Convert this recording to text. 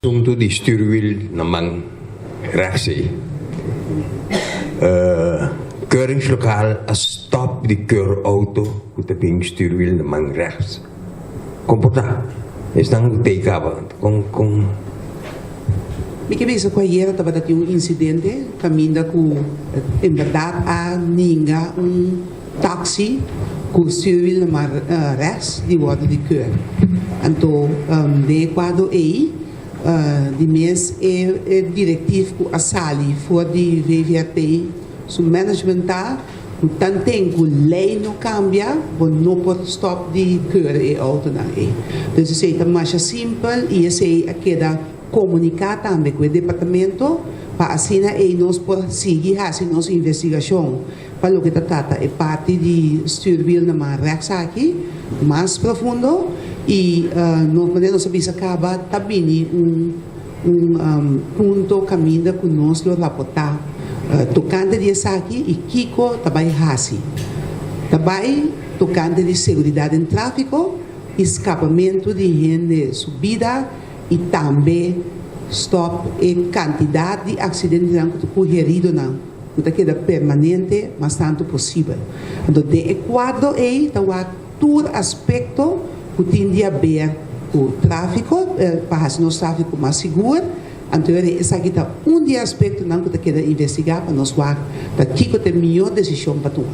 Asuntu di stuurwiel na man rechts ei. Keuringslokaal a stop di keur auto ku ta bin stuurwiel na man rechts. Komportá esnan ku tei kaba kon kon. Mi ke bisa ku ayera tabata tin un insidente kaminda ku en bèrdat a ninga un taxi ku stuurwiel na man rechts di wòrdu di keur. Anto den e kuadro ei di mes e direktif ku a sali for di VVRP su management ta ku tanten ku lei no kambia bo no por stòp di keur e outonan ei. Dus esei ta masha simpel i esei a keda komuniká tambe ku e departamento pa asina ei nos por sigui hasi nos investigashon. Pa loke ta trata e parti di stuurwiel na man rechts aki mas profundo y nos manera nos a bisa caba ta bini un un punto caminda cu nos lo raporta tocante di esaki y kico ta bay haci. Ta bay tocante di seguridad den trafico y scapamento di hende su bida y tambe stop e cantidad di accidentenan cu ta cu heridonan. Ku ta keda permanente mas tantu posibel. Anto den e kuadro ei ta wak tur aspekto ku tin di haber ku tráfiko pa hasi nos tráfiko mas sigur. Anto yora esaki ta un di e aspektonan ku ta keda investigá pa nos wak ta kiko ta e mihó desishon pa tuma.